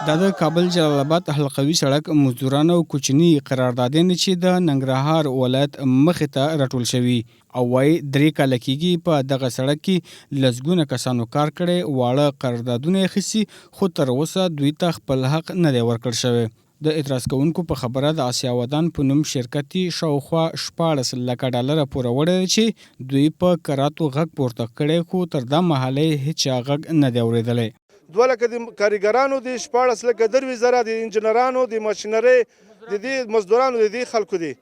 دا د کابل جلال اباد حلقوي سړک مزدوران او کوچني قراردادیان دي چې د ننګرهار ولایت مخې ته راټول شوي او وايي 3 کاله کېږي په دغه سړک کې لسګونه کسانو کار کړی، واړه قراردادونه یې اخیستي، خو تر اوسه دوی ته خپل حق نه دی ورکړل شوی. د اعتراض کوونکو په خبره، د اسیا ودان په نوم شرکت یې شاوخوا 16 لکه ډالره پوروړی دی چې دوی په کراتو غږ پورته کړی، خو تر دا مهاله یې هیچا غږ نه دی اورېدلی. 2 لکه د کاریګرانو دي، 16 لکه 23 زره د انجنیرانو، د ماشینرۍ، د دې مزدورانو، د دې خلکو دي.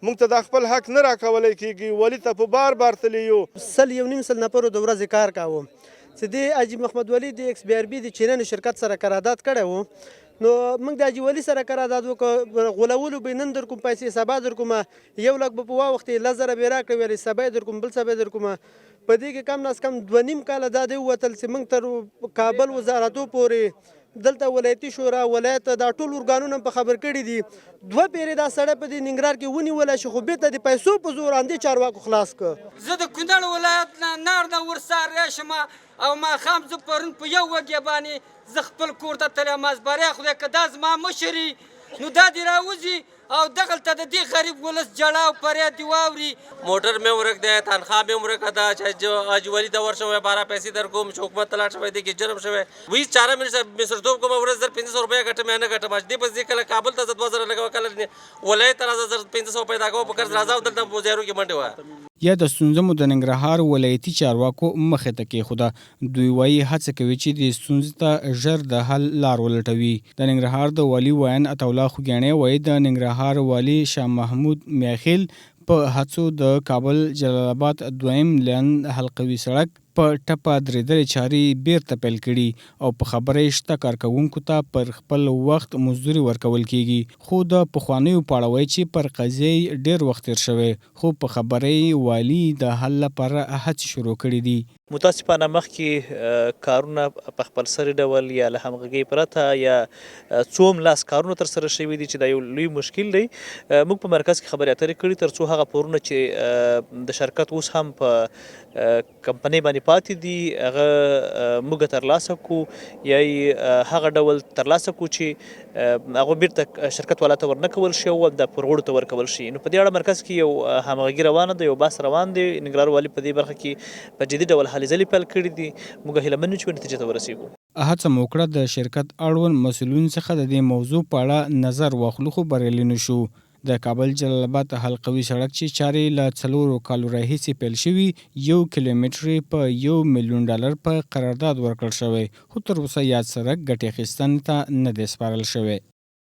مونږ ته دا خپل حق نه راکولی کېږي. والي ته په بار بار تللی یو. 100، 150 نفرو د ورځې کار کاوه چې د حاجي محمد ولي د ایکس بي ار بي د چینانو شرکت سره قرارداد کړی وو. نو موږ د حاجي ولي سره قرارداد وکړ، غولولو به، نن در کوم پیسې، سبا در کوم. 1 لک به په واوښتې، 10,000 به راکړې، ویلې سبا یې در کوم، بل سبا یې در کوم. په دې کې کم از کم 2.5 کاله دا دی ووتل چې موږ تر کابل وزارتو پورې، دلته ولایتي شورا، ولایت، دا ټول ارګانونه په خبر کړي دي. دوه پیرې دا سړی په دې ننګرهار کې ونیول شي، خو بیرته د پیسو په زور اندې چارواکو خلاص کړ. زه د کونړ ولایت نه نار نه ورسار راشم او ماښام زه پرون په یو وږی باندې زه خپل کور ته تللی یم. بریا خدای که دا زما مشري، نو دا دې راوځي او دغلته د دې غریب ولس ژړا او فریاد دې واوري. موټر مې ورک دی، تنخواه مې ورکه ده. چې حاجي ولي ته ورشوی، بارا پیسې در کوم، چې حکومت ته لاړ شوی، دې کې جرم شوی ویس چاره مې نشته. مصرتوب کومه ورځ 1500 روپۍ ګټم یا نه ګټم. دې پس دې کله کابل ته زه 2000 لګوه، کله ولایت ته راځه، 1500 پیدا کوه، په قرض راځه او دلته په زیارو کې منډې وایه. یاده ستونزه مو د ننګرهار ولایتي چارواکو مخې ته کېښوده. دوی وايي، هڅه کوي چې دې ستونزې ته ژر د حل لار ولټوي. د ننګرهار د والي ویاند عطاالله خوږیاڼی وايي، د ننګرهار والي شاه محمود میاخیل په هڅو د کابل جلال اباد دویم لین حلقوي سړک په ټپه درېدلې چارې بیرته پیل کړي او په خبره یې شته کارکوونکو ته پر خپل وخت مزدوري ورکول کېږي، خو د پخوانیو په اړه وایي چې پر قضیې یې ډېر وخت تېر شوی، خو په خبره یې والي د حل لپاره هڅې شروع کړې دي. متاسفانه مخکې کارونه په خپلسري ډول یا له همغږۍ پرته یا څوم لاس کارونه ترسره شوي دي، چې دا یو لوی مشکل دی. موږ په مرکز کې خبرې اترې کړي ترڅو هغه پورونه چې د شرکت اوس هم په کمپنۍ باندې پاتې دي، هغه موږ ترلاسه کو یا هغه ډول ترلاسه کو چې هغه بیرته شرکت والا ته ورنه کول شي او د پورغړو ته ورکول شي. نو په دې اړه مرکز کې یو همغږي روانه ده، یو بحث روان دی. ننګرهار والي په دې برخه کې په جدي ډول هلې ځلې پیل کړې دي. موږ هیله من یو چې نتیجې ته ورسیږو. هڅه مو وکړه د شرکت اړوند مسؤلینو څخه د دې موضوع په اړه نظر واخلو، خو بریالي نه شو. د کابل جلال اباد حلقوي سړک چې چارې له 4 کالو راهیسې پیل شوي، 1 کیلومتر یې په 1 میلیون ډالر په قرارداد ورکړل شوی، خو تر اوسه یاد سړک ګټې اخیستنې ته نه دی سپارل شوی.